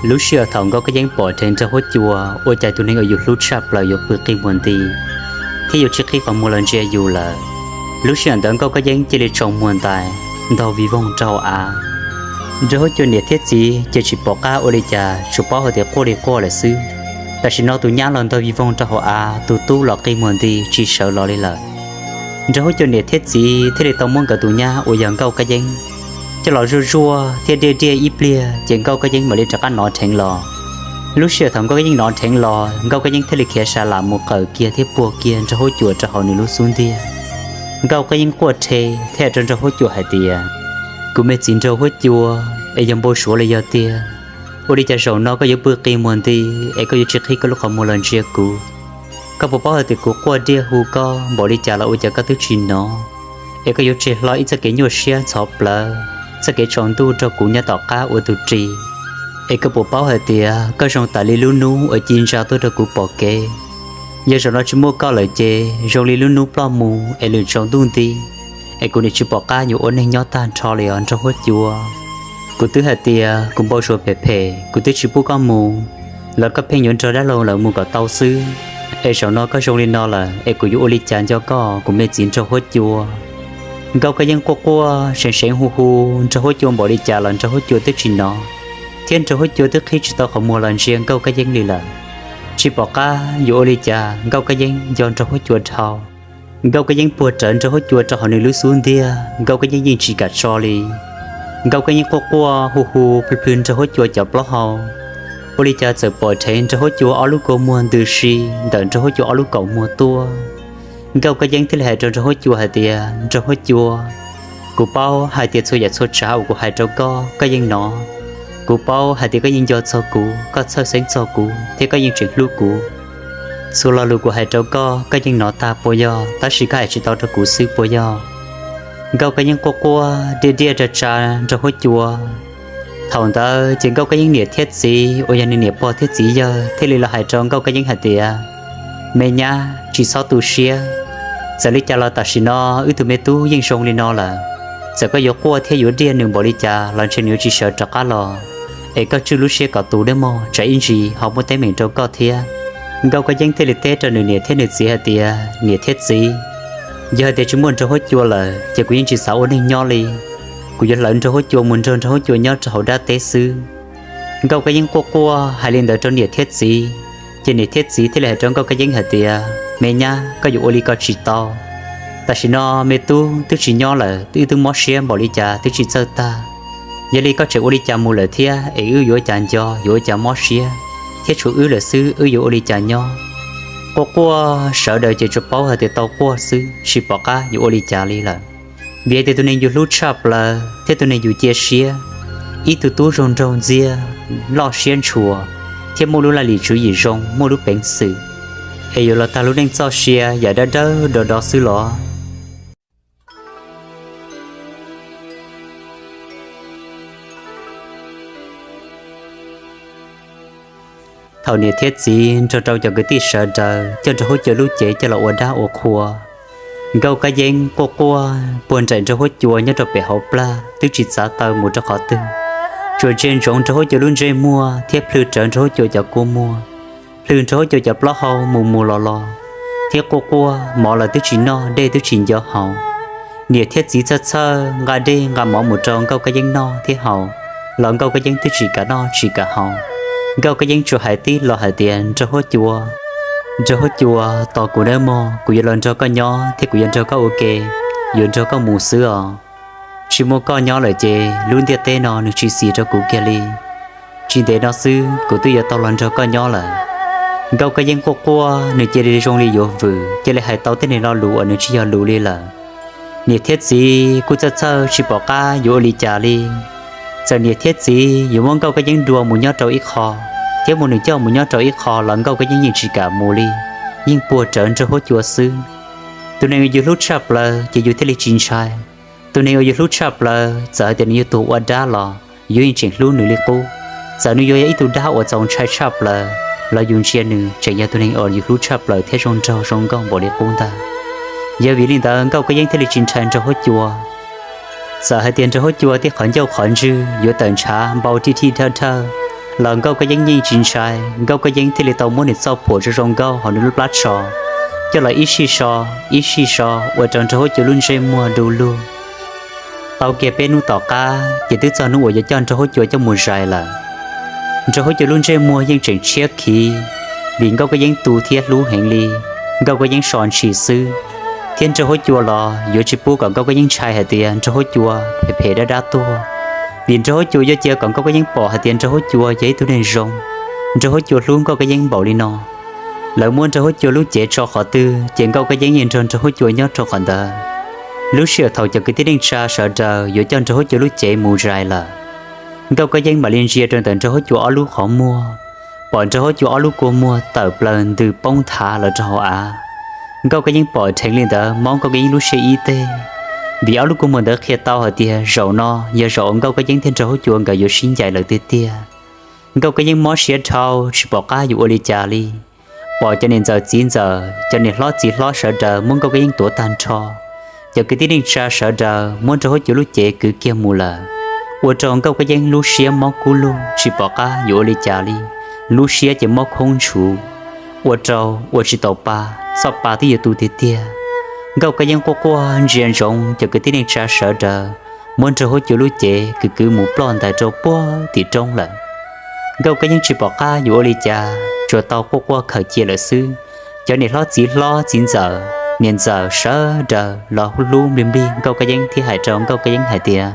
Lub sij hawm thaum Nkauj Kab Yeeb pom dheev Nraug Huab Cua ua cas tus neeg uas yus hlub tshaj plaws yuav pw qi muag nti thiab yuav tsis qhib qhov muag los ntsia yus lawm, lub sij hawm ntawd Nkauj Kab Yeeb cia li tsaus muag ntais ntog vij voog rau hauv av. Nraug Huab Cua niam thiab txiv ces tsis pom qab ua li cas, tsuas paub hais tias quaj li quaj lawm xwb. Tam sim no tus nyab los ntog vij voog rau hauv av, tus tub los qi muag nti tsis sawv los li lawm. Nraug Huab Cua niam thiab txiv thiaj li tau muab nkawd tus nyab uas yog Nkauj Kab Yeeb coj los zuaj zuaj thiab diaj diaj ib pliag ces Nkauj Kab Yeeb mam li rov qab nov dheev los. Lub sij hawm thaum Nkauj Kab Yeeb nov dheev los, Nkauj Kab Yeeb thiaj li khiav sa lam mus qawm kiag thiab puag kiag Nraug Huab Cua rau hauv nws lub xub ntiag. Nkauj Kab Yeeb quaj rhe thiab hais rau Nraug Huab Cua hais tias, kuv me txiv Nraug Huab Cua, es yog npau suav li yog tiag, ua li cas zaum no koj yuav pw qi muag nti es koj yuav tsis qhib koj lub qhov muag los ntsia kuv? Koj puas paub hais tias kuv quaj diaj hu koj npaum li cas los ua cas koj twb tsis nov, es koj yuav tseg hlo ib txoj kev nyuaj siab ntxhov plawv, txoj kev tsaus ntuj rau kuv nyob tom qab ua tus ris? Es koj puas paub hais tias koj zoo tas li lub hnub uas ci ntsa tuaj rau kuv pom kev? Yog zaum no tsis muaj koj lawm ces zoo li lub hnub ploj mus es lwm tsaus ntuj nti, es kuv nim tsis pom qab yuav ua neeg nyob tag nrho li os Nraug Huab Cua. Kuv twb hais tias kuv npau suav phem phem, kuv twb tsis pub koj mus, los koj pheej yuav nrog dab laug lawv mus kom tau xwb. Es zaum no koj zoo li no lawm es kuv yuav ua li cas nco koj kuv me txiv Nraug Huab Cua? Nkauj Kab Yeeb quaj quaj seev seev hu hu Nraug Huab Cua npaum li cas los Nraug Huab Cua twb tsis nov, thiab Nraug Huab Cua twb qhib tsis tau qhov muag los ntsia Nkauj Kab Yeeb li lawm. Tsis pom qab yuav ua li cas, Nkauj Kab Yeeb nco Nraug Huab Cua dhau. Nkauj Kab Yeeb puag rawv Nraug Huab Cua rau hauv nws lub xub ntiag, Nkauj Kab Yeeb yeej tsis kam tso li. Nkauj Kab Yeeb quaj quaj hu hu plhws plhws Nraug Huab Cua cov plaub hau, ua li cas txawm pom dheev Nraug Huab Cua ob lub kua muag ntws si ntawm Nraug Huab Cua ob lub kaum muag tuaj. Nkauj Kab Yeeb thiaj li hais rau Nraug Huab Cua hais tias, Nraug Huab Cua, kuv paub hais tias txhua yam txhua tsav uas kuv hais rau koj, koj yeej nov. Kuv paub hais tias koj yeej nco txog kuv, koj txhawj xeeb txog kuv thiab koj yeej tseem hlub kuv. Txhua lo lus kuv hais rau koj, koj yeej nov tag puas yog? Tab sis koj hais tsis tau rau kuv xwb puas yog? Nkauj Kab Yeeb quaj quaj diaj diaj tsa tsa Nraug Huab Cua. Thaum ntawd ces Nkauj Kab Yeeb niam thiab txiv uas yog nws niam pog thiab txiv yawg thiaj li los hais rau Nkauj Kab Yeeb hais tias, me nyab, tsis txhob tu siab. Txawm li cas los tam sim no wb tus me tub yeej zoo li no lawm. Txawm koj yuav quaj thiab yuav diaj nws npaum li cas los ntshe nws yuav tsis sawv rov qab los. Es koj tswj lub siab kom tus nawb mog, tsam ib ntsis ho muaj teeb meem rau koj thiab. Nkauj Kab Yeeb thiaj li teb rau nws niam thiab nws txiv hais tias, niam thiab txiv, yog hais tias tsis muaj Nraug Huab Cua lawm ces kuv yeej tsis xav ua neeg nyob li. Kuv yuav hlawv Nraug Huab Cua mus nrog Nraug Huab Cua nyob rau hauv dab teb xwb. Nkauj Kab Yeeb quaj quaj hais li ntawd rau niam thiab txiv, ces niam thiab txiv thiaj li hais rau Nkauj Kab Yeeb hais tias, me nyab, koj yuav ua li ko tsis tau. Tam sim no me tub twb tsis nyob lawm, wb twb mob siab npaum li cas twb tsis txawj tag. Yog li koj tseem ua li cas mus lawm thiab es wb yuav ua cas nco, yuav ua cas mob siab, thiab tshuav wb lawm xwb wb yuav ua li cas nyob? Quaj quaj sawv daws ces tsuas paub hais tias tau quaj xwb, tsis pom qab yuav ua li cas li lawm. Vim hais tias tus neeg yus hlub tshaj plaws thiab tus neeg yus cia siab, ib tug tub zoo nraug ntxiag, loj siab ntshua, thiab muaj lub laj lim tswv yim zoo, muaj lub peev xwm, es yuav los tag lub neej txoj sia yam dawb dawb do do xwb los? Thaum niam thiab txiv nrog rau cov kwv tij sawv daws coj Nraug Huab Cua lub cev coj los ua dab ua qhua, Nkauj Kab Yeeb quaj quaj puag nraim Nraug Huab Cua nyob rau pem hauv plag twb tsis txav taw mus rau qhov twg, tsuas ntsia ntsoov Nraug Huab Cua lub ntsej muag thiab plhws rawv Nraug Huab Cua cov kua muag, plhws Nraug Huab Cua cov plaub hau mus mus los los, thiab quaj quaj mov los twb tsis noj, dej twb tsis nco haus. Niam thiab txiv txhawj txhawj nqa dej nqa mov mus rau Nkauj Kab Yeeb noj thiab haus, los Nkauj Kab Yeeb twb tsis kam noj tsis kam haus. Nkauj Kab Yeeb tsuas hais tib lo hais tias, Nraug Huab Cua, Nraug Huab Cua, tos kuv nawb mog, kuv yuav los nrog koj nyob thiab kuv yuav nrog koj ua ke, yuav nrog koj mus xwb os. Tsis muaj koj nyob lawm ces lub ntiaj teb no nws tsis xis rau kuv kiag li. Tsis ntev no xwb kuv twb yuav tau los nrog koj nyob lawm. Nkauj Kab Yeeb quaj quaj nws cia li zoo li yuav vwm, cia li hais tau tej niag lo lus uas nws tsis yog lus li lawm. Niam thiab txiv kuj txhawj txhawj tsis pom qab yuav ua li cas li. Txawm niam thiab txiv yuav muab Nkauj Kab Yeeb dua mus nyob rau ib qho, thiab muab nws coj mus nyob rau ib qho los Nkauj Kab Yeeb yeej tsis kam mus li, yeej puag rawv Nraug Huab Cua xwb. Tus neeg uas yus hlub tshaj plaws ces yus thiaj li tsis ntshai. Tus neeg uas yus hlub tshaj plaws txawm hais tias nws yuav tuag ua dab los yus yeej tseem hlub nws li qub. Txawm nws yuav yog ib tug dab uas txaus ntshai tshaj plaws los yus ntsia nws tseem yog tus neeg uas yus hlub tshaj plaws thiab zoo nraug zoo nkauj npaum li qub ntag. Yog vim li ntawd Nkauj Kab Yeeb thiaj li tsis ntshai Nraug Huab Cua. Txawm hais tias Nraug Huab Cua tej qhov ncauj qhov ntswg yuav tawm ntshav npau dij dij dhawj dhawj, los Nkauj Kab Yeeb yeej tsis ntshai. Nkauj Kab Yeeb thiaj li tau muab nws txoj phuam zoo zoo nkauj hauv nws lub plab tsho coj los ib sij so, ib sij so ua rau Nraug Huab Cua lub ntsej muag du lug. Tau kiag peb hnub tom qab ces twb txog hnub uas yuav coj Nraug Huab Cua coj mus zais lawm. Nraug Huab Cua lub ntsej muag yeej tseem tshiab khiv, vim Nkauj Kab Yeeb tu thiab hlub heev li. Nkauj Kab Yeeb so ntshis xwb, thiab Nraug Huab Cua los yuav tsis pub kom Nkauj Kab Yeeb ntshai hais tias Nraug Huab Cua phem phem dab dab tuaj, vim Nraug Huab Cua yuav cia kom Nkauj Kab Yeeb pom hais tias Nraug Huab Cua yog ib tug neeg zoo. Nraug Huab Cua hlub Nkauj Kab Yeeb npaum li no, lawv muab Nraug Huab Cua lub cev tso qhov twg ces Nkauj Kab Yeeb yeej nrog Nraug Huab Cua nyob rau qhov ntawd. Lub sij hawm thaum cov kwv tij neej tsa sawv daws yuav coj Nraug Huab Cua lub cev mus zais lawm, Nkauj Kab Yeeb mam li ntsia rau ntawm Nraug Huab Cua ob lub qhov muag, pom Nraug Huab Cua ob lub kua muag tawm plaws ntws poob nthav los rau hauv av. Nkauj Kab Yeeb pom dheev li ntawd mob Nkauj Kab Yeeb lub siab ib teg, vim ob lub kua muag ntawd qhia tau hais tias zaum no yog zaum uas Nkauj Kab Yeeb thiab Nraug Huab Cua nkawd yuav sib ncaim lawm tiag tiag. Nkauj Kab Yeeb mob siab dhau tsis pom qab yuav ua li cas li. Pom cov niam ntxawm txiv ntxawm, cov niam hlob txiv hlob sawv daws muab Nkauj Kab Yeeb tuav tag nrho. Cov kwv tij neej tsa sawv daws muab Nraug Huab Cua lub cev kwv kiag mus lawm, ua rau Nkauj Kab Yeeb lub siab mob kub lug tsis pom qab yuav ua li cas li. Lub siab ces mob khoob ntshuv, ua rau ua tsis tau pa, txoj pa twb yuav tu tiag tiag. Nkauj Kab Yeeb quaj quaj ntsia ntsoov cov kwv tij neej tsa sawv daws muab Nraug Huab Cua lub cev kwv kwv mus ploj ntais rau puag tim roob lawm. Nkauj Kab Yeeb tsis pom qab yuav ua li cas, tsuas tau quaj quaj khaws cia lawm xwb. Cov niam hlob txiv hlob txiv ntxawm niam ntxawm sawv daws los hlub hlub nplig nplig Nkauj Kab Yeeb thiab hais rau Nkauj Kab Yeeb hais tias,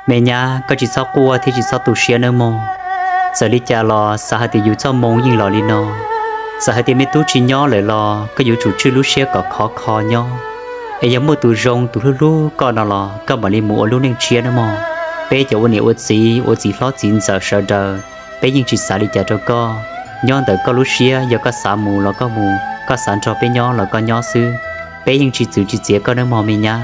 me nyab, koj tsis txhob quaj thiab tsis txhob tu siab nawb mog. Txawm li cas los xav hais tias yus txoj hmoo yeej los li no. Txawm hais tias me tub tsis nyob lawm los koj yuav tsum tswj lub siab kom khov kho nyob, es yog muaj tus zoo tus hlub hlub koj no los koj mam li mus ua lub neej tshiab nawb mog. Peb cov ua niam ua txiv ua txiv hlob txiv ntxawm sawv daws, peb yeej tsis xav li cas rau koj. Nyob ntawm koj lub siab, yog koj xav mus los koj mus, koj xav nrog peb nyob los koj nyob xwb. Peb yeej tsis txwv tsis txiav koj nawb mog me nyab.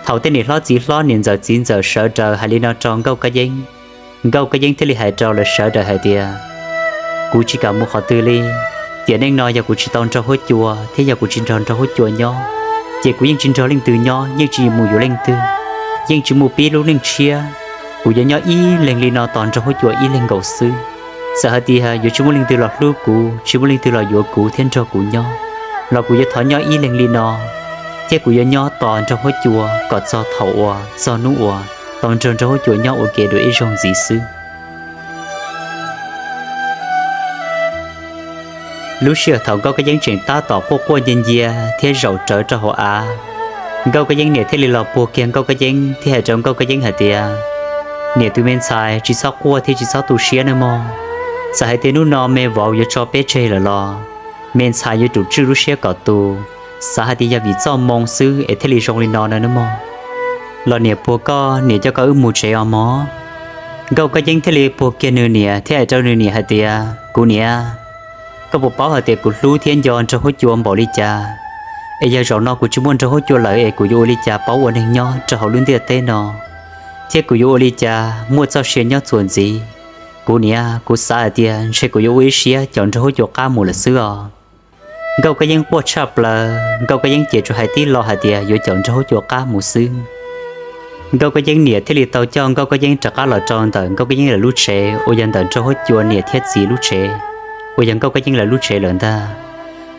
Thaum tej niam hlob txiv hlob niam ntxawm txiv ntxawm sawv daws hais li no rau Nkauj Kab Yeeb, Nkauj Kab Yeeb thiaj li hais rau lawv sawv daws hais tias, kuv tsis kam mus qhov twg li. Tiam neej no yog kuv tsis tau Nraug Huab Cua thiab yog kuv tsis nrog Nraug Huab Cua nyob, ces kuv yeej tsis nrog leej twg nyob, yeej tsis mus yuav leej twg, yeej tsis mus pib lub neej tshiab. Kuv yuav nyob ib leeg li no tos Nraug Huab Cua ib leeg nkaus xwb. Txawm hais tias yuav tsis muaj leej twg los hlub kuv, tsis muaj leej twg los yuav kuv thiab nrog kuv nyob, los kuv yuav thov nyob ib leeg li no, thiab kuv yuav nyob tos Nraug Huab Cua kom txog thaum uas txog hnub uas tau nrog Nraug Huab Cua nyob ua ke dua ib zaug ntxiv xwb. Lub sij hawm thaum Nkauj Kab Yeeb tseem tab tom quaj quaj ncia ncia thiab zaum rawv rau hauv av, Nkauj Kab Yeeb niam thiaj li los puag kiag Nkauj Kab Yeeb thiab hais rau Nkauj Kab Yeeb hais tias, niam tus me ntxhais, tsis txhob quaj thiab tsis txhob tu siab nawb mog. Txawm hais tias hnub no me vauv yuav tso peb tseg lawm los me ntxhais yuav tsum tswj lub siab kom tus, xav hais tias yog vim txoj hmoo xwb es thiaj li zoo li no no nawb mog. Los niam puag koj, niam coj koj wb mus tsev os mog. Nkauj Kab Yeeb thiaj li puag kiag nws niam thiab hais rau nws niam hais tias, kuv niam, koj puas paub hais tias kuv hlub thiab nco Nraug Huab Cua npaum li cas, es yog zaum no kuv tsis muaj Nraug Huab Cua lawm es kuv yuav ua li cas paub ua neeg nyob rau hauv lub ntiaj teb no, thiab kuv yuav ua li cas muaj txoj sia nyob txuas ntxiv. Kuv niam, kuv xav hais tias ntshe kuv yuav ua ib siab caum Nraug Huab Cua qab mus lawm xwb os. Nkauj Kab Yeeb quaj tshaj plaws, Nkauj Kab Yeeb ces tsuas hais tib lo hais tias yuav caum Nraug Huab Cua qab mus xwb. Nkauj Kab Yeeb niam thiaj li tau coj Nkauj Kab Yeeb rov qab los rau ntawm Nkauj Kab Yeeb lawv lub tsev uas yog ntawm Nraug Huab Cua niam thiab txiv lub tsev, uas yog Nkauj Kab Yeeb lawv lub tsev lawm ntag.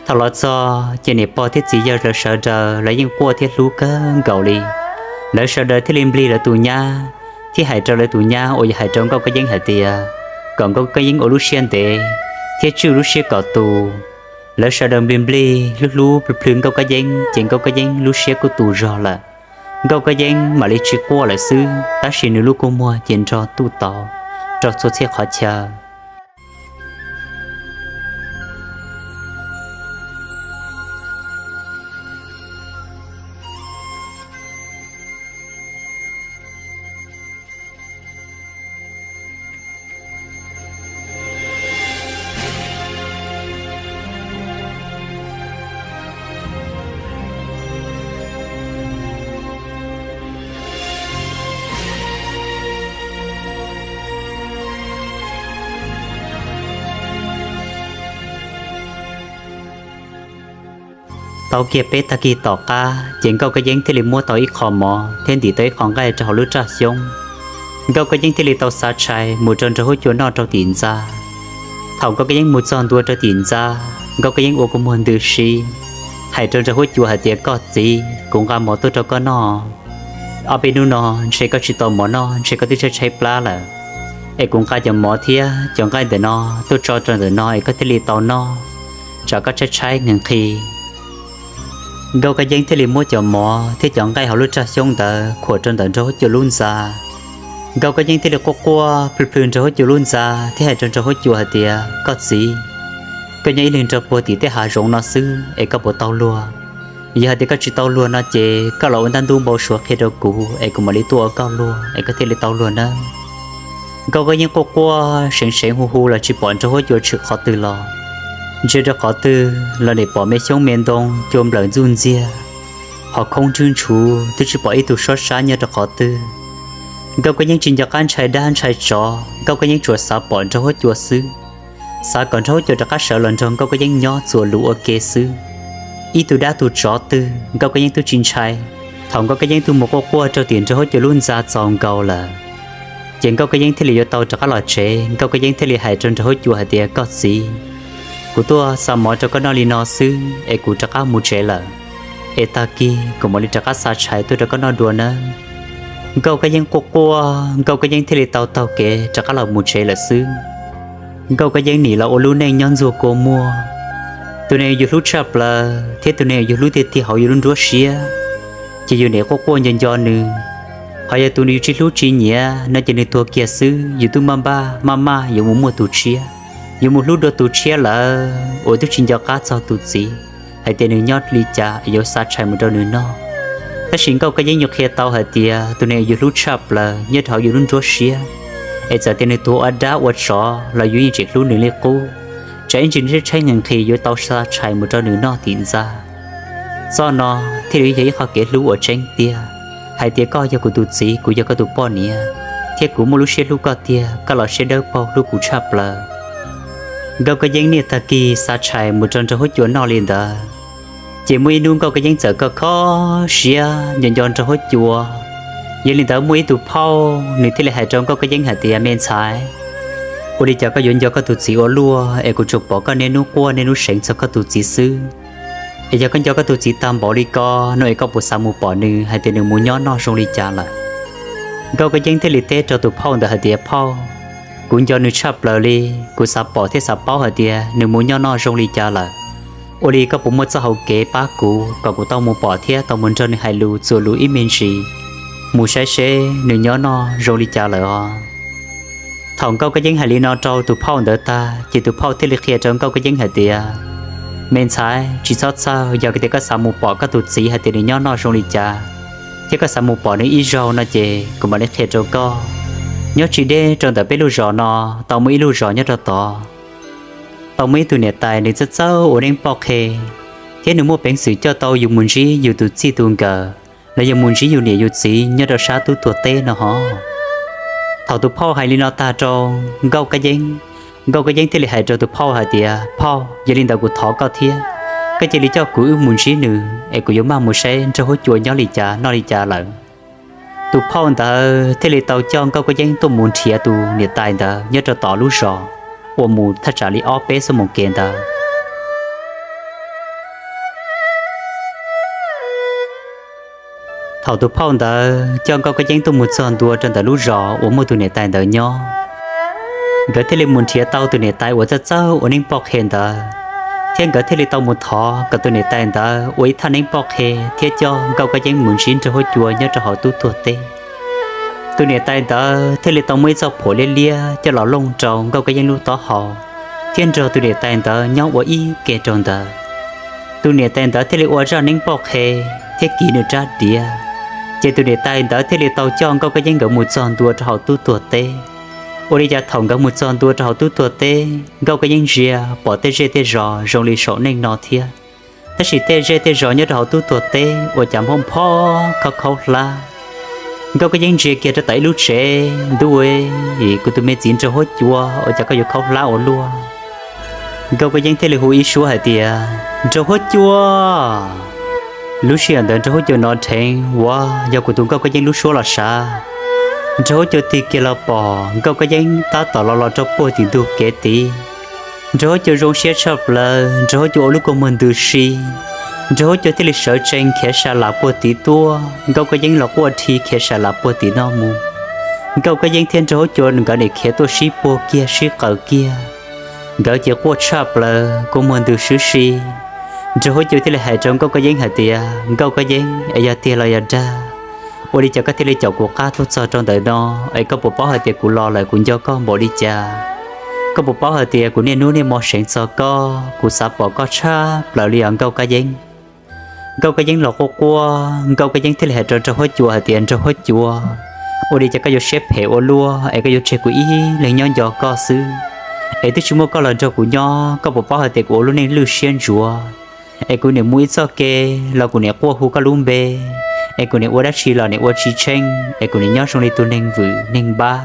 Thaum los txog ces niam pog thiab txiv yawg lawv sawv daws lawv yeej quaj thiab hlub kawg nkaus li. Lawv sawv daws thiaj li nplig lawv tus nyab thiab hais rau lawv tus nyab uas yog hais rau Nkauj Kab Yeeb hais tias kom Nkauj Kab Yeeb ua lub siab ntev thiab tswj lub siab kom tus. Lawv sawv daws nplig nplig hlub hlub plhws plhws Nkauj Kab Yeeb ces Nkauj Kab Yeeb lub siab kuj tu zog lawm. Nkauj Kab Yeeb mam li tsis quaj lawm xwb, tab sis nws lub kua muag ces nrog tuj tau rau txhua txhia qhov chaw. Tau kiag peb tag kis tom qab ces Nkauj Kab Yeeb thiaj li muab tau ib qho mov thiab ntim tau ib qho nqaij rau hauv lub raj xyoob. Nkauj Kab Yeeb thiaj li tau xa tshais mus rau Nraug Huab Cua noj rau tim ntxa. Thaum Nkauj Kab Yeeb mus txog ntua rau tim ntxa, Nkauj Kab Yeeb ua kua muag ntws si, hais rau Nraug Huab Cua hais tias, Koj txiv, kuv nqa mov tuaj rau koj noj. Ob peb hnub no ntshe koj tsis tau mov noj, ntshe koj twb tshaib tshaib plab lawm. Es kuv nqa cov mov thiab cov nqaij ntawm no tuaj tso rau ntawm no es koj thiaj li tau noj, tsam koj tshaib tshaib nqhis nqhis. Nkauj Kab Yeeb thiaj li muab cov mov thiab cov nqaij hauv lub raj xyoob ntawd khuam rau ntawm Nraug Huab Cua lub ntxa. Nkauj Kab Yeeb thiaj li quaj quaj plhws plhws Nraug Huab Cua lub ntxa thiab hais rau Nraug Huab Cua hais tias, Koj txiv, koj nyob ib leeg nrog puag tim tej hav zoov no xwb es koj puas tau luag? Yog hais tias koj tsis tau luag no ces koj los ua ntab ntub npau suav qhia rau kuv es kuv mam li tuaj ua koj luag es koj thiaj li tau luag nawb. Nkauj Kab Yeeb quaj quaj seev seev hu hu los tsis pom Nraug Huab Cua tshwm qhov twg los. Ntsia rau qhov twg los nim pom me xyoob me ntoo cua nplawm ntxuj ntxiag, ho khoob nrhwb ntshuv twb tsis pom ib tug sob sab nyob rau qhov twg. Nkauj Kab Yeeb tsis nco qab ntshai dab ntshai tsov, Nkauj Kab Yeeb tsuas xav pom Nraug Huab Cua xwb, xav kom Nraug Huab Cua rov qab sawv los nrog Nkauj Kab Yeeb nyob txuas lus ua ke xwb. Ib tug dab tug tsov twg Nkauj Kab Yeeb twb tsis ntshai. Thaum Nkauj Kab Yeeb tuaj mus quaj quaj rau tim Nraug Huab Cua lub ntxa txaus nkaus lawm, ces Nkauj Kab Yeeb thiaj li yuav tau rov qab los tsev. Nkauj Kab Yeeb thiaj li hais rau Nraug Huab Cua hais tias, Koj txiv, kuv tuaj xa mov rau koj noj li no xwb es kuv rov qab mus tsev lawm, es tag kis kuv mam li rov qab xa tshais tuaj rau koj noj dua nawb. Nkauj Kab Yeeb quaj quaj, Nkauj Kab Yeeb thiaj li tau taug kev rov qab los mus tsev lawm xwb. Nkauj Kab Yeeb nim los ua lub neej nyob ntxuag kua muag. Tus neeg uas yus hlub tshaj plaws thiab tus neeg uas yus hlub tiag tiag hauv yus lub nruab siab, ces yus nim quaj quaj nco nco nws. Ho yog tus nws yus tsis hlub tsis nyiam no ces nws tuag kiag xwb, yus twb maj npaj maj maj yuav mus muaj tus tshiab, yuav mus hlub dua tus tshiab lawm uas twb tsis nco qab txog tus txiv hais tias nws nyob li cas es yuav xa tshais mus rau nws noj. Tab sis Nkauj Kab Yeeb yuav qhia tau hais tias tus neeg uas yus hlub tshaj plaws nyob rau hauv yus lub nruab siab, es txawm tias nws tuag ua dab ua tsov los yus yeej tseem hlub nws li qub, tsam ib ntsis nws tshaib tshaib nqhis nqhis yuav tau xa tshais mus rau nws noj tim ntxa. Txoj no thiaj li yog ib qho kev hlub uas tseeb tiag, hais tias koj yog kuv tus txiv, kuv yog koj tus poj niam, thiab kuv muaj lub siab hlub koj tiag, koj los siab dawb paug hlub kuv tshaj plaws. Nkauj Kab Yeeb niaj tag kis xa tshais mus rau Nraug Huab Cua noj li ntawd, ces muaj ib hnub Nkauj Kab Yeeb txawm kho kho siab nco nco Nraug Huab Cua. Yog li ntawd muaj ib tug phauj nws thiaj li hais rau Nkauj Kab Yeeb hais tias, Me ntxhais, ua li cas koj yuav nco koj tus txiv ua luaj es kuv tsuas pom koj niaj hnub quaj niaj hnub seev txog koj tus txiv xwb? Es yog koj nco koj tus txiv tag npaum li ko no es koj puas xav mus pom nws hais tias nws mus nyob noj zoo li cas lawm? Nkauj Kab Yeeb thiaj li teb rau tus phauj ntawd hais tias, Phauj, kuv nco nws tshaj plaws li, kuv xav pom thiab xav paub hais tias nws mus nyob noj zoo li cas lawm. Ua li koj puas muaj txoj hau kev pab kuv kom kuv tau mus pom thiab tau mus nrog nws hais lus txuas lus ib me ntsis, mus saib seb nws nyob noj zoo li cas lawm os? Thaum Nkauj Kab Yeeb hais li no rau tus phauj ntawd tag, ces tus phauj thiaj li qhia rau Nkauj Kab Yeeb hais tias, Me ntxhais, tsis txhob txhawj, yog tias koj xav mus pom koj tus txiv hais tias nws nyob noj zoo li cas, thiab koj xav mus pom nws ib zaug no ces kuv mam li qhia rau koj. Nyob tsis deb rau ntawm peb lub zos no, tau muaj ib lub zos nyob rau tod, tau muaj ib tug niam tais nws txawj txawj ua neeb poj qhe, thiab nws muaj peev xwm coj tau yus mus ntsib yus tus txij tus nkawm, los yog mus ntsib yus niam yus txiv nyob rau sab tub tuag teb no hos. Thaum tus phauj hais li no tag rau Nkauj Kab Yeeb, Nkauj Kab Yeeb thiaj li hais rau tus phauj hais tias, Phauj, yog li ntawd kuv thov koj thiab, koj cia li coj kuv wb mus ntsib nws es kuv yuav maj mus saib Nraug Huab Cua nyob li cas noj li cas lawm. Tus phauj ntawd thiaj li tau coj Nkauj Kab Yeeb tuaj mus nrhiav tus niam tais ntawd nyob rau tom lub zos uas mus thaj tsam li ob peb xuab moos kev ntawd. Thaum tus phauj ntawd coj Nkauj Kab Yeeb tuaj mus txog ntua rau ntawm lub zos uas muaj tus niam tais ntawd nyob, nkawd thiaj li mus nrhiav tau tus niam tais uas txawj txawj ua neeb poj qhe ntawd, thiab nkawd thiaj li tau mus thov kom tus niam tais ntawd ua ib thaj neeb poj qhe thiab coj Nkauj Kab Yeeb mus ntsib Nraug Huab Cua nyob rau hauv tub tuag teb. Tus niam tais ntawd thiaj li tau muab ib txoj phuam liab liab coj los looj rau Nkauj Kab Yeeb lub taub hau, thiab nrog tus niam tais ntawd nyob ua ib ke rau ntawd. Tus niam tais ntawd thiaj li ua zaj neeb poj qhe thiab kiv nws rab diav, ces tus niam tais ntawd thiaj li tau coj Nkauj Kab Yeeb nkawd mus txog ntua rau hauv tub tuag teb. Ua li cas thaum nkawd mus txog ntua rau hauv tub tuag teb, Nkauj Kab Yeeb ntsia pom tej zej tej zos zoo li saum neej no thiab, tab sis tej zej tej zos nyob rau hauv tub tuag teb ua cas nphob nphob khaub khaub hlab. Nkauj Kab Yeeb ntsia kiag rau tom ib lub tsev, Ntuj, kuv tus me txiv Nraug Huab Cua, ua cas koj yuav khaub hlab ua luaj? Nkauj Kab Yeeb thiaj li hu ib suab hais tias, Nraug Huab Cua! Lub sij hawm ntawd Nraug Huab Cua hnov dheev, Ua, yog kuv tus Nkauj Kab Yeeb lub suab los sav. Nraug Huab Cua tig kiag los pom Nkauj Kab Yeeb tab tom los los rau puag tim ntug kev tid. Nraug Huab Cua zoo siab tshaj plaws, Nraug Huab Cua ua lub kua muag ntws si. Nraug Huab Cua thiaj li sawv tsees khiav sa las puag tid tuaj, Nkauj Kab Yeeb los quaj dhi khiav sa las puag tim no mus. Nkauj Kab Yeeb thiab Nraug Huab Cua nkawd nim khiav tuaj sib puag kiag sib qaws kiag. Nkawd ces quaj tshaj plaws, kua muag ntws swb si. Nraug Huab Cua thiaj li hais rau Nkauj Kab Yeeb hais tias, Nkauj Kab Yeeb, es yog tiag los yog dag? Ua li cas koj thiaj li caum kuv qab tuaj txog rau ntawm no, es koj puas paub hais tias kuv los lawm kuv nco koj npaum li cas? Koj puas paub hais tias kuv niaj hnub niaj hmo seev txog koj, kuv xav pom koj tshaj plaws li os Nkauj Kab Yeeb. Nkauj Kab Yeeb los quaj quaj, Nkauj Kab Yeeb thiaj li hais rau Nraug Huab Cua hais tias, Nraug Huab Cua, ua li cas koj yuav siab phem ua luaj es koj yuav tseg kuv ib leeg nyob nco koj xwb? Es twb tsis muaj koj los nrog kuv nyob, koj puas paub hais tias kuv ua lub neej lwj siab ntsuav, es kuv nim mus ib txoj kev los kuv nim quaj hu koj lub npe, es kuv nim ua dab tsi los nim ua tsis tsheej, es kuv nim nyob zoo li tus neeg vwm neeg npab,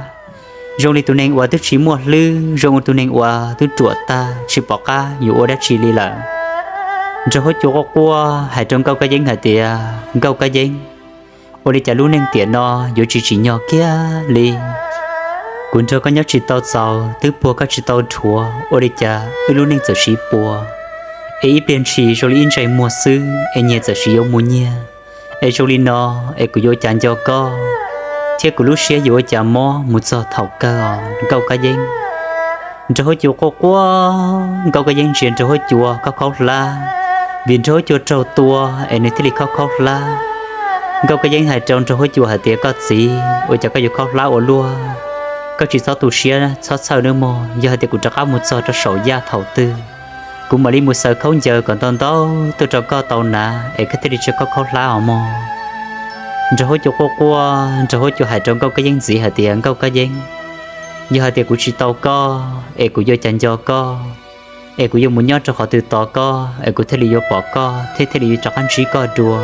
zoo li tus neeg uas twb tsis muaj hlwb, zoo li tus neeg uas twb ruam tag tsis pom qab yuav ua dab tsi li lawm. Nraug Huab Cua quaj quaj hais rau Nkauj Kab Yeeb hais tias, Nkauj Kab Yeeb, ua li cas lub neej tiam no yuav tsis tsim nyog kiag li? Kuv nrog koj nyob tsis tau txaus, twb puag koj tsis tau dhuav, ua li cas wb lub neej txawm siv puas, es ib pliag ntshis zoo li ib ntsais muag xwb es nyias txawm siv yuav mus nyiag, es zoo li no es kuv yuav ua cas nco koj, thiab kuv lub siab yuav ua cas mob mus txog thaum kawg os Nkauj Kab Yeeb? Nraug Huab Cua quaj quaj, Nkauj Kab Yeeb ntsia Nraug Huab Cua khaub khaub hlab, vim Nraug Huab Cua raug tua es nws thiaj li khaub khaub hlab. Nkauj Kab Yeeb hais rau Nraug Huab Cua hais tias, Koj txiv, ua cas koj yuav khaub hlab ua luaj? Koj tsis txhob tu siab txhob txhawj nawb mog, yog hais tias kuv rov qab mus txog rau saum yaj thaum twg, kuv mam li mus xaws khaub ncaws kom ntau ntau tuaj rau koj tau hnav es koj thiaj li tsis khaub khaub hlab os mog. Nraug Huab Cua quaj quaj, Nraug Huab Cua hais rau Nkauj Kab Yeeb ntxiv hais tias, Nkauj Kab Yeeb, yog hais tias kuv tsis tau koj es kuv yuav ua cas nco koj, es kuv yuav mus nyob rau qhov twg tos koj es kuv thiaj li yuav pom koj thiab thiaj li yuav rov qab ntsib koj dua?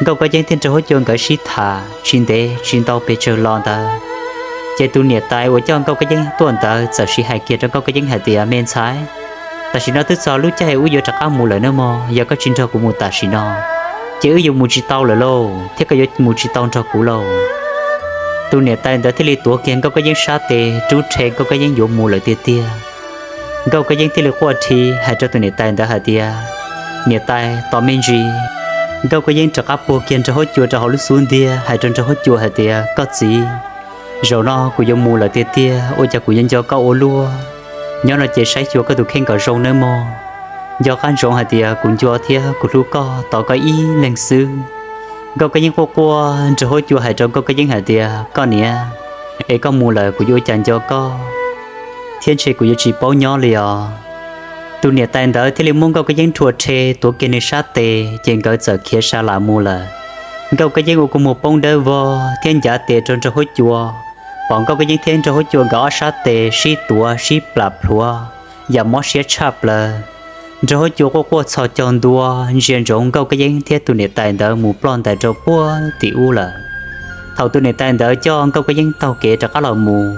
Nkauj Kab Yeeb thiab Nraug Huab Cua nkawd sib tham tsis ntev tsis ntau pes tsawg los ntawd, ces tus niam tais uas coj Nkauj Kab Yeeb tuaj ntawd txawm sis hais kiag rau Nkauj Kab Yeeb hais tias, Me ntxhais, tam sim no twb txog lub caij wb yuav rov qab mus lawm nawb mog, yog koj tsis nrog kuv mus tam sim no, ces wb yuav mus tsis tau lawm lauj, thiab koj yuav mus tsis tau nrog kuv lauj. Tus niam tais ntawd thiaj li tuav kiag Nkauj Kab Yeeb sab tes rub rhe Nkauj Kab Yeeb yuav mus lawm tiag tiag. Nkauj Kab Yeeb thiaj li quaj dhi hais rau tus niam tais ntawd hais tias, Niam tais, tos me ntsis. Nkauj Kab Yeeb rov qab puag kiag Nraug Huab Cua rau hauv lub xub ntiag hais rau Nraug Huab Cua hais tias, Koj txiv, zaum no kuv yuav mus lawm tiag tiag, ua cas kuv yuav nco koj ua luaj? Nyob no ces saib xyuas koj tus kheej kom zoo nawb mog. Nco qab ntsoov hais tias kuv nco thiab kuv hlub koj tos koj ib leeg xwb. Nkauj Kab Yeeb quaj quaj, Nraug Huab Cua hais rau Nkauj Kab Yeeb hais tias, Koj niam, es koj mus lawm kuv yuav ua cas nco koj, thiab ntshe kuv yuav tsis paub nyob li os. Tus niam tais ntawd thiaj li muab Nkauj Kab Yeeb rhuav rhe tuav kiag nws sab tes ces nkawd txawm khiav sa las mus lawm. Nkauj Kab Yeeb ua kua muag poob dawb vog thiab ncav tes rau Nraug Huab Cua, pom Nkauj Kab Yeeb thiab Nraug Huab Cua nkawd ob sab tes sib tuav sib plam plhuav, yam mob siab tshaj plaws. Nraug Huab Cua quaj quaj txhos caug ntua ntsia ntsoov Nkauj Kab Yeeb thiab tus niam tais ntawd mus ploj ntais rau puag tim ub lawm. Thaum tus niam tais ntawd coj Nkauj Kab Yeeb taug kev rov qab los mus,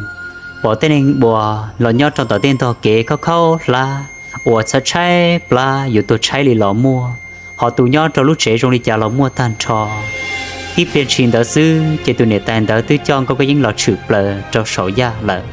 pom tej neeg uas los nyob rau ntawm tej ntog kev khaub khaub hlab uas tshaib tshaib plab yuav tuag tshaib li los muaj, ho tus nyob rau lub tsev zoo li cas los muaj tag nrho. Tib pliag ntshis ntawd xwb ces tus niam tais ntawd twb coj Nkauj Kab Yeeb los tshwm plaws rau saum yaj lawm.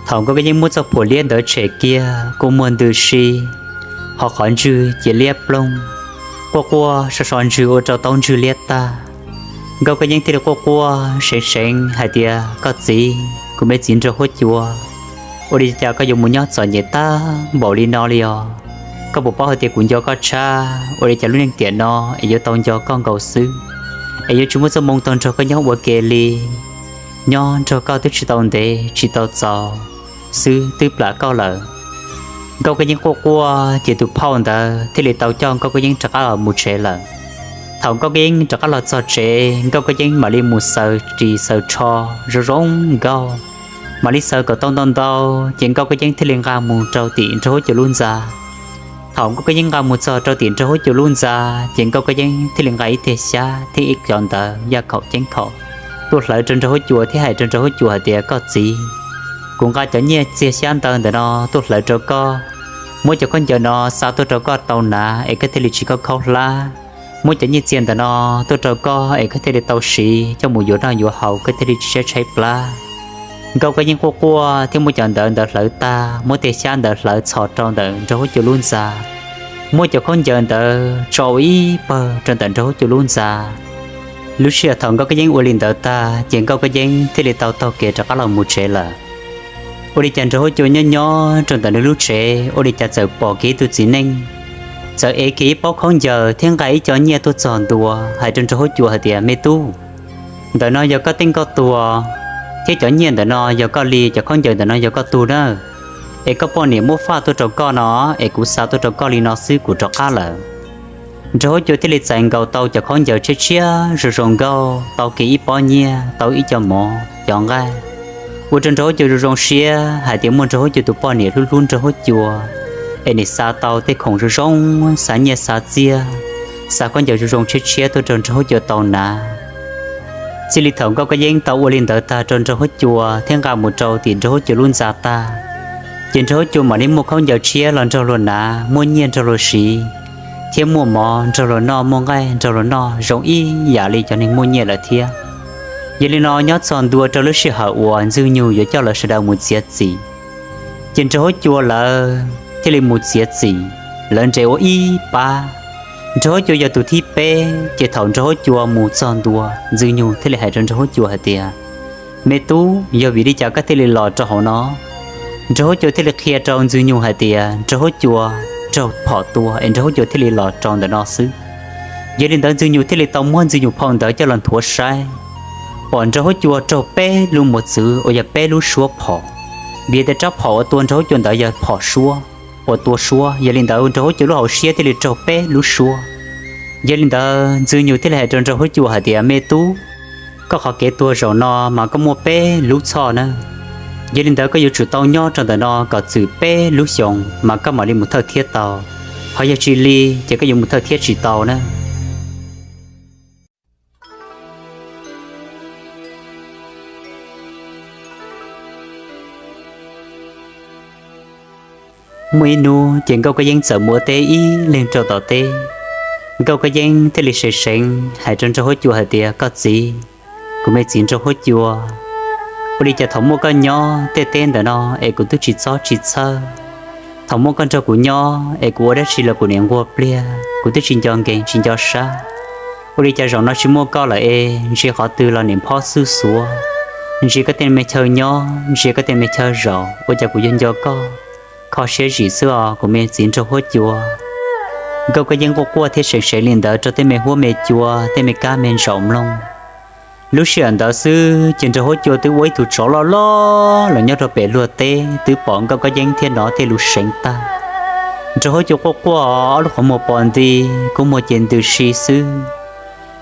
Thaum Nkauj Kab Yeeb muab txoj phuam liab ntawd tshem kiag, kua muag ntws si, ho qhov ntswg cia liab ploog, quaj quaj so so ntswg ua rau taub ntswg liab tag. Nkauj Kab Yeeb thiaj li quaj quaj seev seev hais tias, Koj txiv, kuv me txiv Nraug Huab Cua, ua li cas koj yuav mus nyob txom nyem tag npaum li no li os? Koj puas paub hais tias kuv nco koj tshaj, ua li cas lub neej tiam no es yuav tau nco koj nkaus xwb, es yuav tsis muaj txoj hmoo tau nrog koj nyob ua ke li? Nyob nrog koj twb tsis tau ntev tsis tau txaus xwb twb plam koj lawm. Nkauj Kab Yeeb quaj quaj ces tus phauj ntawd thiaj li tau coj Nkauj Kab Yeeb rov qab los mus tsev lawm. Thaum Nkauj Kab Yeeb rov qab los txog tsev, Nkauj Kab Yeeb mam li mus xaws ris xaws tsho zoo zoo nkauj, mam li xaws kom tau ntau ntau, ces Nkauj Kab Yeeb thiaj li nqa mus rau tim Nraug Huab Cua lub ntxa. Thaum Nkauj Kab Yeeb nqa mus txog rau tim Nraug Huab Cua lub ntxa, ces Nkauj Kab Yeeb thiaj li nqa ib tiag xyab thiab ib cov ntawv yaj khaum ceeb khaum tuaj hlawv rau Nraug Huab Cua thiab hais rau Nraug Huab Cua hais tias, Koj txiv, kuv nqa cov nyiaj txiag xyab ntawv ntawm no tuaj hlawv rau koj, muab cov khaub ncaws no xa tuaj rau koj tau hnav es koj thiaj li tsis khaub khaub hlab. Muab cov nyiaj txiag ntawm no tuaj rau koj es koj thiaj li tau siv coj mus yuav noj yuav haus, koj thiaj li tsis tshaib tshaib plab. Nkauj Kab Yeeb quaj quaj thiab muab cov ntawv ntawd hlawv tag, muab tej xyab ntawd hlawv txhos rau ntawm Nraug Huab Cua lub ntxa, muab cov khaub ncaws ntawd tso ua ib pawg rau ntawm Nraug Huab Cua lub ntxa. Lub sij hawm thaum Nkauj Kab Yeeb ua li ntawd tag ces Nkauj Kab Yeeb thiaj li tau taug kev rov qab los mus tsev lawm. Ua li cas Nraug Huab Cua nyob nyob rau ntawm nws lub tsev, ua li cas txawm pom kiag ib tug txiv neej txawm ev kiag ib pob khaub ncaws thiab nqa ib co nyiaj tuaj txog ntua, hais rau Nraug Huab Cua hais tias, Me tub, ntawm no yog koj tej nkoj tuag, thiab cov nyiaj ntawm no yog koj li, cov khaub ncaws ntawm no yog koj tug nawb. Es koj poj niam muab faj tuaj rau koj no, es kuv xa tuaj rau koj li no xwb kuv rov qab lawm. Nraug Huab Cua thiaj li txais nkaus tau cov khaub ncaws tshiab tshiab zoo zoo nkauj, tau kiag ib pob nyiaj, tau ib co mov cov nqaij, ua rau Nraug Huab Cua zoo zoo siab hais tias muaj Nraug Huab Cua tus poj niam hlub hlub Nraug Huab Cua, es nws xa tau tej khoom zoo zoo, xa nyiaj xa txiaj, xa khaub ncaws zoo zoo tshiab tshiab tuaj rau Nraug Huab Cua tau hnav. Txij li thaum Nkauj Kab Yeeb tau ua li ntawd tag rau Nraug Huab Cua thiab nqa mus rau tim Nraug Huab Cua lub ntxa tag, ces Nraug Huab Cua mam li muaj khaub ncaws tshiab los nrog luag hnav, muaj nyiaj nrog luag siv, thiab muaj mov nrog luag noj, muaj nqaij nrog luag noj zoo ib yam li cov neeg muaj nyiaj lawm thiab. Yog li no nyob txog ntua rau lub sij hawm uas Ntxwg Nyug yuav coj lawv sawv daws mus txiav txim, ces Nraug Huab Cua lawv thiaj li mus txiav txim, lawv nres ua ib pab. Nraug Huab Cua yog tus thib peb, ces thaum Nraug Huab Cua mus txog ntua, Ntxwg Nyug thiaj li hais rau Nraug Huab Cua hais tias, Me tub, yog vim li cas koj thiaj li los rau hauv no? Nraug Huab Cua thiaj li qhia rau Ntxwg Nyug hais tias Nraug Huab Cua raug phom tua es Nraug Huab Cua thiaj li los rau ntawm no xwb. Yog li ntawd Ntxwg Nyug thiaj li tau muab Ntxwg Nyug phau ntawv coj los nthuav saib, pom Nraug Huab Cua raug peb lub mos txwv uas yog peb lub suab phom, vim tias rab phom uas tua Nraug Huab Cua ntawd yog phom suab uas tua suab. Yog li ntawd Nraug Huab Cua lub hauv siab thiaj li raug peb lub suab. Yog li ntawd Ntxwg Nyug thiaj li hais rau Nraug Huab Cua hais tias, Me tub, koj qhov kev tuag zaum no mas koj muaj peb lub txhoj nawb. Yog li ntawd koj yuav tsum tau nyob rau ntawm no kom txwm peb lub xyoos mas koj mam li mus thawj thiab tau, ho yog tsis li ces koj yuav mus thawj thiab tsis tau nawb. Muaj ib hnub ces Nkauj Kab Yeeb txawm mus ua teb ib leeg rau tom teb. Nkauj Kab Yeeb thiaj li seev seev hais rau Nraug Huab Cua hais tias, Koj txiv, kuv me txiv Nraug Huab Cua, ua li cas thaum muaj koj nyob tej teb ntawm no es kuv twb tsis txob tsis txhawj? Thaum muaj koj nrog kuv nyob es kuv ua dab tsi los kuv niaj nquag pliag, kuv twb tsis nco nkees tsis nco sab. Ua li cas zaum no tsis muaj koj lawm es ntsia qhov twg los niaj phob xwb xuav, ntsia koj tej me chaw nyob, ntsia koj tej me chaw zaum, ua cas kuv yuav nco koj, kho siab zim xwb os kuv me txiv Nraug Huab Cua. Nkauj Kab Yeeb quaj quaj thiab seev seev li ntawd rau tej me huab me cua, tej me kab me ntsaum mloog. Lub sij hawm ntawd xwb ces Nraug Huab Cua twb ua ib tug tsov loj loj los nyob rau pem luag teb twb pom Nkauj Kab Yeeb thiab hnov tej lus seev tag. Nraug Huab Cua quaj quaj ob lub qhov muag pos nti, kua muag ces ntws si xwb.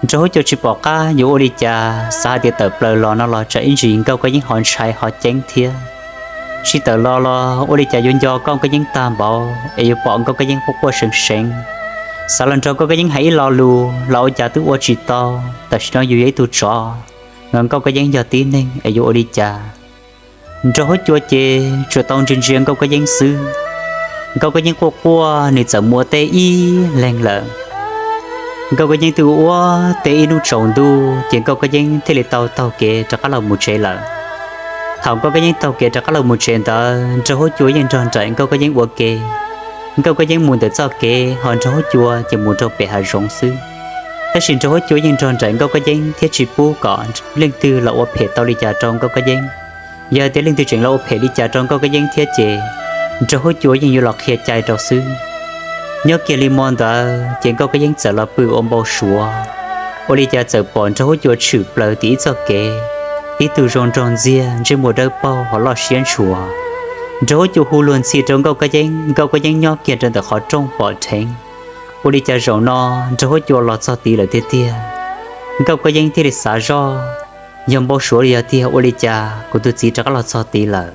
Nraug Huab Cua tsis pom qab yuav ua li cas, xav hais tias tawm plaws los no los tsam ib ntsis Nkauj Kab Yeeb ho ntshai ho ceeb thiab. Tsis tawm los los ua li cas yuav nco Nkauj Kab Yeeb tag npaum es yuav pom Nkauj Kab Yeeb quaj quaj seev seev. Xav los nrog Nkauj Kab Yeeb hais ib lo lus los ua cas twb ua tsis tau. Tam sim no yus yog ib tug tsov, Nkauj Kab Yeeb yog tib neeg es yuav ua li cas? Nraug Huab Cua ces tsuas tau ntsia ntsia Nkauj Kab Yeeb xwb. Nkauj Kab Yeeb quaj quaj nws txawm mus ua teb ib leeg lawm. Nkauj Kab Yeeb twb ua teb ib hnub tsaus ntuj ces Nkauj Kab Yeeb thiaj li tau taug kev rov qab los mus tsev lawm. Thaum Nkauj Kab Yeeb taug kev rov qab los mus tsev ntawd Nraug Huab Cua yeej nrog nraim Nkauj Kab Yeeb ua ke. Nkauj Kab Yeeb mus ntawm txoj kev ho Nraug Huab Cua ces mus rau pem hav zoov xwb. Tab sis Nraug Huab Cua yeej nrog nraim Nkauj Kab Yeeb thiab tsis pub kom leej twg los ua phem tau li cas rau Nkauj Kab Yeeb. Yog hais tias leej twg tseem los ua phem li cas rau Nkauj Kab Yeeb thiab ces Nraug Huab Cua yeej yuav los qhia cai rau xwb. Nyob kiag li hmo ntawd ces Nkauj Kab Yeeb txawm los pw ua npau suav, ua li cas txawm pom Nraug Huab Cua tshwm plaws tim ib txoj kev, tib tug zoo nraug ntxiag ntsej muag dawb paug ho loj siab ntshua. Nraug Huab Cua hu luag ntxhi rau Nkauj Kab Yeeb, Nkauj Kab Yeeb nyob kiag rau ntawm qhov rooj pom dheev. Ua li cas zaum no Nraug Huab Cua los txog tid lawm tiag tiag. Nkauj Kab Yeeb thiaj li xav zoj, yog npau suav li yog tiag, ua li cas kuv tus txiv rov qab los txog tid lawm?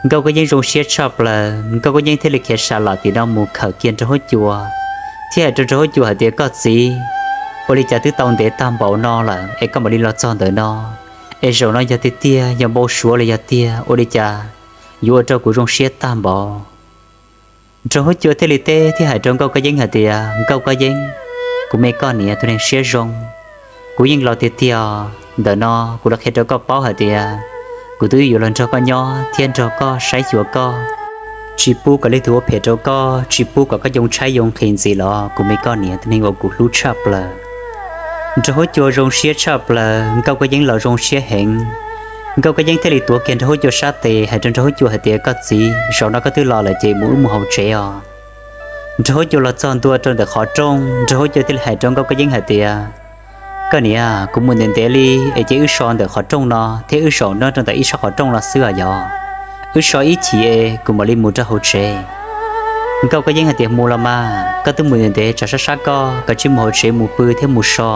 Nkauj Kab Yeeb zoo siab tshaj plaws, Nkauj Kab Yeeb thiaj li khiav sa lam tim no mus khawm kiag Nraug Huab Cua, thiab hais rau Nraug Huab Cua hais tias, Koj txiv, ua li cas twb tau ntev tag npaum no lawm es koj mam li los txog ntawm no? Es zaum no yog tiag tiag yog npau suav los yog tiag, ua li cas yuav ua rau kuv zoo siab tag npaum? Nraug huab cua thiaj li teb thiab hais rau Nkauj Kab Yeeb hais tias, Nkauj Kab Yeeb, kuv me koj niam tus neeg siab zoo, kuv yeej los tiag tiag. Ntawm no kuv los qhia rau koj paub hais tias kuv twb yuav los nrog koj nyob thiab nrog koj saib xyuas koj, tsis pub kom leej twg ua phem rau koj, tsis pub kom koj yoo tshaib yoo nqhis ntxiv los kuv me koj niam tus neeg uas kuv hlub tshaj plaws. Nraug huab cua zoo siab tshaj plaws, Nkauj Kab Yeeb los zoo siab heev. Nkauj Kab Yeeb thiaj li tuav kiag nraug huab cua sab tes hais rau nraug huab cua hais tias, Koj txiv, zaum no koj twb los lawm ces mus wb mus hauv tsev os. Nraug huab cua los txog ntua rau ntawm qhov rooj, nraug huab cua thiaj li hais rau Nkauj Kab Yeeb hais tias, Koj niam, kuv mus ntev ntev li es ces wb so ntawm qhov rooj no thiab wb zaum nyob rau ntawm ib sab qhov rooj no xwb os yog. Wb so ib chim es kuv mam li mus rau hauv tsev. Nkauj Kab Yeeb hais tias, Mus los mas, koj twb mus ntev ntev tsam sab sab koj, koj cia li mus hauv tsev mus pw thiab mus so.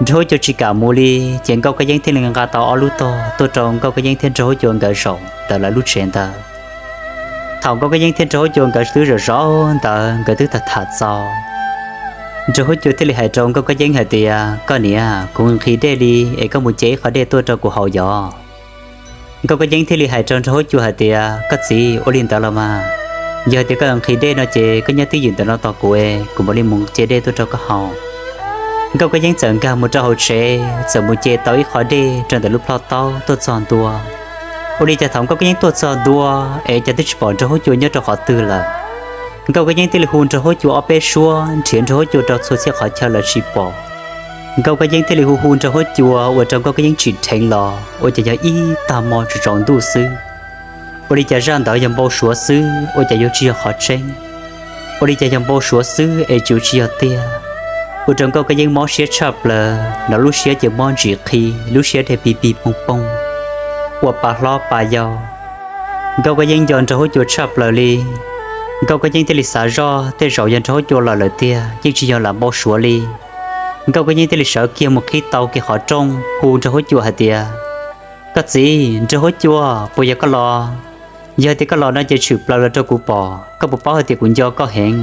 Nraug huab cua tsis kam mus li, ces Nkauj Kab Yeeb thiaj li nqa tau ob lub tog tuaj rau Nkauj Kab Yeeb thiab nraug huab cua nkawd zaum ntawm lawv lub tsev ntawd. Thaum Nkauj Kab Yeeb thiab nraug huab cua nkawd twb zaum zaum ntawd nkawd twb tham tham txaus, nraug huab cua thiaj li hais rau Nkauj Kab Yeeb hais tias, Koj niam, kuv nqhis dej li es koj mus ce ib qho dej tuaj rau kuv haus yog. Nkauj Kab Yeeb thiaj li hais rau nraug huab cua hais tias, Koj txiv, ua li ntawd los mas, yog tias koj nqhis dej no ces koj nyob twj ywm ntawm no tos kuv es kuv mam li mus ce dej tuaj rau koj haus. Nkauj Kab Yeeb txawm nkag mus rau hauv tsev, txawm mus ce tau ib qho dej rau ntawm lub plhaub taub tuaj txog ntua. Ua li cas thaum Nkauj Kab Yeeb tuaj txog ntua es cas twb tsis pom nraug huab cua nyob rau qhov twg lawm. Nkauj Kab Yeeb thiaj li hu nraug huab cua ob peb suab nrhiav nraug huab cua rau txhua txhia qhov chaw los tsis pom. Nkauj Kab Yeeb thiaj li hu hu nraug huab cua ua rau Nkauj Kab Yeeb tsim dheev los ua cas yog ib tag hmo tsaus ntuj xwb. Ua li cas zaj ntawd yog npau suav xwb ua cas yuav tsis yog qhov tseeb? Ua li cas yog npau suav xwb es tsuas tsis yog tiag? Ua rau Nkauj Kab Yeeb mob siab tshaj plaws, nws lub siab ces mob ntsim qhi, lub siab dhia pig pig poog poog, ua pa hlob pa yau. Nkauj Kab Yeeb nco nraug huab cua tshaj plaws li. Nkauj Kab Yeeb thiaj li xav zoj tej zaum yog nraug huab cua los lawm tiag, yeej tsis yog lam npau suav li. Nkauj Kab Yeeb thiaj li sawv kiag mus qhib tau kiag qhov rooj hu nraug huab cua hais tias, Koj txiv, nraug huab cua, puas yog koj los? Yog tias koj los no ces tshwm plaws los rau kuv pom, koj puas paub hais tias kuv nco koj heev?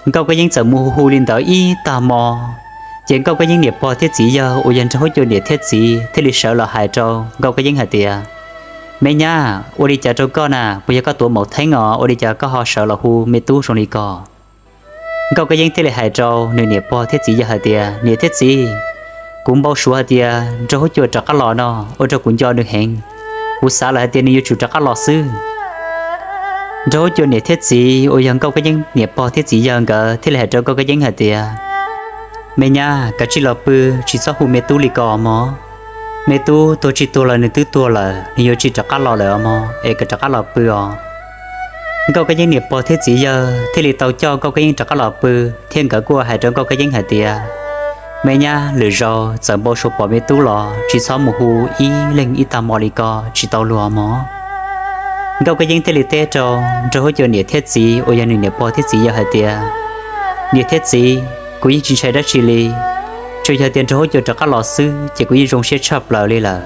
Nkauj Kab Yeeb txawm mus hu hu li ntawd ib tag hmo, ces Nkauj Kab Yeeb niam pog thiab txiv yawg uas yog nraug huab cua niam thiab txiv thiaj li sawv los hais rau Nkauj Kab Yeeb hais tias, Me nyab, ua li cas rau koj na, puas yog koj tuav maum theeb os, ua li cas koj ho sawv los hu me tub zoo li ko? Nkauj Kab Yeeb thiaj li hais rau nws niam pog thiab txiv yawg hais tias, Niam thiab txiv, kuv npau suav hais tias nraug huab cua rov qab los no, ua rau kuv nco nws heev. Kuv xav lawm hais tias nws yuav tsum rov qab los xwb. Nraug huab cua niam thiab txiv uas yog Nkauj Kab Yeeb niam pog thiab txiv yawg nkawd thiaj li hais rau Nkauj Kab Yeeb hais tias, Me nyab, kav tsij los pw, tsis txhob hu me tub li ko mog. Me tub tuag tsis tuag los nws twb tuag lawm, nws yuav tsis rov qab los lawm os mog, es koj rov qab los pw os. Nkauj Kab Yeeb niam pog thiab txiv yawg thiaj li tau coj Nkauj Kab Yeeb rov qab los pw, thiab nkawd kuj hais rau Nkauj Kab Yeeb hais tias, Me nyab, lwm zaus txawm npau suav pom me tub los tsis txhob mus hu ib leeg ib tag hmo li ko, tsis tau luag mog. Nkauj Kab Yeeb thiaj li teb rau nraug huab cua niam thiab txiv uas yog nws niam pog thiab txiv yawg hais tias, Niam thiab txiv, kuv yeej tsis ntshai dab tsi li. Tsuas yog tias nraug huab cua rov qab los xwb ces kuv yeej zoo siab tshaj plaws li lawm.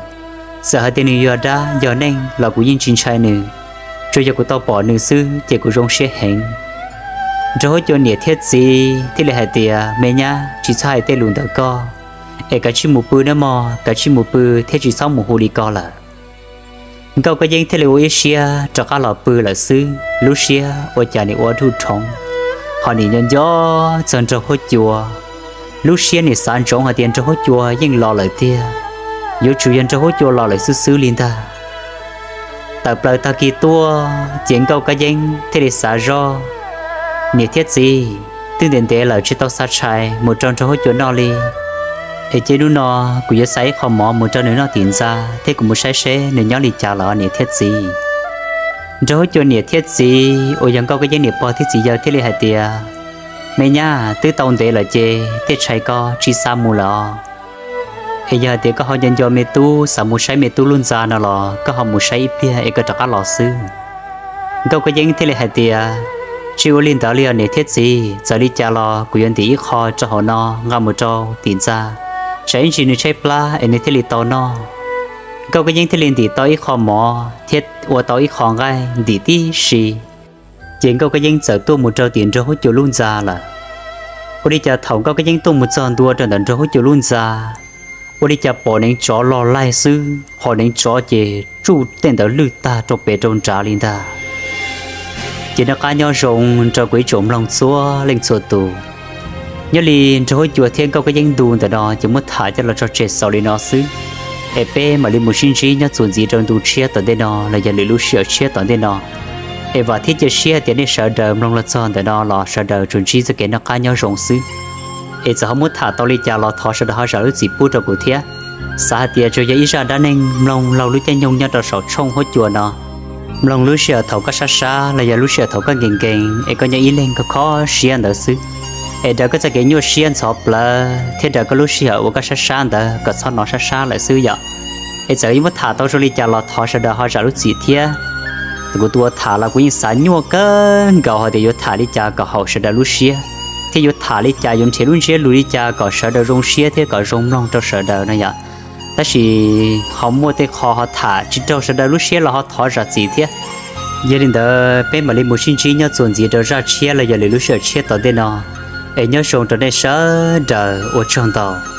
Txawm hais tias nws yog dab yog neeg los kuv yeej tsis ntshai nws. Tsuas yog kuv tau pom nws xwb ces kuv zoo siab heev. Nraug huab cua niam thiab txiv thiaj li hais tias, Me nyab, tsis txhob hais tej lus ntawd koj, es kav tsij mus pw nawb mog, kav tsij mus pw thiab tsis txhob mus hu li ko lawm. Nkauj Kab Yeeb thiaj li ua ib siab rov qab los pw lawm xwb, lub siab ua cas nim ua dhuj dhoov, ho nim nco nco txog nraug huab cua. Lub siab nim xav ntsoov hais tias nraug huab cua yeej los lawm tiag, yuav tsum yog nraug huab cua los lawm xwb xwb li ntag. Tawm plaws tag kis tuaj ces Nkauj Kab Yeeb thiaj li xav zoj, Niam thiab txiv, twb ntev ntev lawm tsis tau xa tshais mus rau nraug huab cua noj li. Es cia hnub no kuv yuav xa ib qho mov mus rau nws noj tim ntxa thiab kuv mus saib seb nws nyob li cas los niam thiab txiv. Nraug huab cua niam thiab txiv uas yog Nkauj Kab Yeeb niam pog thiab txiv yawg thiaj li hais tias, Me nyab, twb tau ntev lawm ces tej tshais ko tsis xa mus lawm os. Es yog hais tias koj ho nco nco me tub xav mus saib me tub lub ntxa no los koj ho mus saib ib pliag es koj rov qab los xwb. Nkauj Kab Yeeb thiaj li hais tias, Tsis ua li ntawd li os niam thiab txiv, txawm li cas los kuv yuav ntim ib qho rau hauv no nqa mus rau tim ntxa, tsam ib ntsis nws tshaib plab es nws thiaj li tau noj. Nkauj Kab Yeeb thiaj li ntim tau ib qho mov thiab ua tau ib qho nqaij ntim tib si. Ces Nkauj Kab Yeeb txawm tuaj mus rau tim nraug huab cua lub ntxa lawm. Ua li cas thaum Nkauj Kab Yeeb tuaj mus txog ntua rau ntawm nraug huab cua lub ntxa, ua li cas pom neev tsov los laig xwb, ho neev tsov ces tsuj tej ntawd lwj tag rau pem rau nrad li ntag. Ces noj qab nyob zoo rau kuv ib tsoom mloog txhua leej txhua tus. Nyob li nrog huab cua thiab nkauj kab yeeb ntu ntawm no ces muab tham coj los tso tseg xaus li no xwb, es peb mam li mus sib ntsib nyob txuas ntxiv rau ntu tshiab tom ntej no los yog lwm lub sij hawm tshiab tom ntej no. Es vam thiab cia siab tias nej sawv daws mloog los txog ntawm no los sawv daws tsuas ntsib txoj kev noj qab nyob zoo xwb. Es txawm ho muab tham tau li cas los thov sawv daws ho zam lub txim pub rau kuv thiab. Xav hais tias tsuas yog ib zaj dab neeg mloog laug lub caij nyoog nyob rau saum tshooj huab cua no, mloog lub sij hawm thaum koj sab sab los yog lub sij hawm thaum koj nkees nkees es koj nyob ib leeg koj khob siab ntawd xwb, es daws koj txoj kev nyuaj siab ntxhov plawv thiab daws koj lub sij hawm uas koj sab sab ntawd kom txhob hnov sab sab lawm xwb yom. Es txawm yuav muab tham tau zoo li cas los thov sawv daws ho zam lub txim thiab. Kuv tus ua tham los kuv yeej xav nyuaj kawg nkaus hais tias yuav tham li cas kom haum sawv daws lub siab, thiab yuav tham li cas yuav nrhiav lub ntsiab lus li cas kom sawv daws zoo siab thiab kom zoo mloog rau sawv daws no yom. Tab sis ho muaj tej qho ho tham tsis raug sawv daws lub siab los ho thov zam txim thiab. Yog li ntawd peb mam li mus sib ntsib nyob txuas ntxiv rau zaj tshiab los yog lwm lub sij hawm tshiab tom ntej no. Es nyob zoo rau nej sawv daws, ua tsaug ntau.